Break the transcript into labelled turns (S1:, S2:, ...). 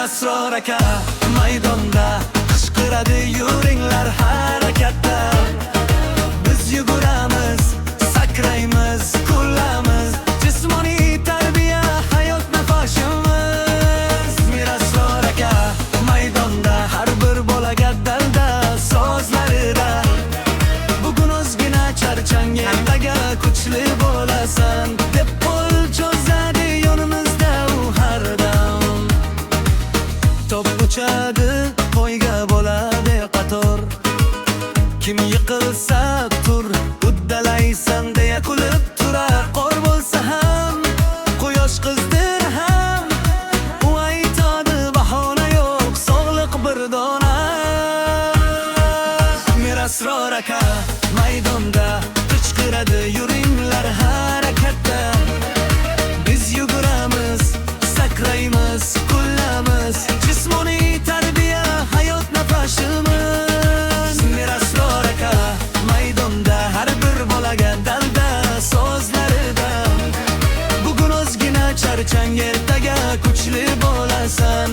S1: Mirasror aka maydonda qichqiradi, yuringlar harakatda. Biz yuguramiz, sakraymiz, kulamiz. Jismoniy tarbiya hayot nafasimiz. Mirasror aka maydonda har bir bolaga dalda so'zlarida. Bugun ozgina charchang, ertaga kuchli bo'lasan, deb qo'l cho'zadi yonimizda u har dam. To'p uchadi, poyga bo'ladi qator. Kim yiqilsa, tur, uddalaysan, deya kulib turar. Qor bo'lsa ham, quyosh qizdir ham, u aytadi: bahona yo'q, sog'liq bir dona. Mirasror aka maydonda qichqiradi, yuringlar harakatda. Biz yuguramiz, sakraymiz, kulamiz. Jismoniy tarbiya hayot nafasimiz. Mirasror aka maydonda har bir bolaga dalda so'zlarida. Bugun ozgina charchang, ertaga kuchli bo'lasan.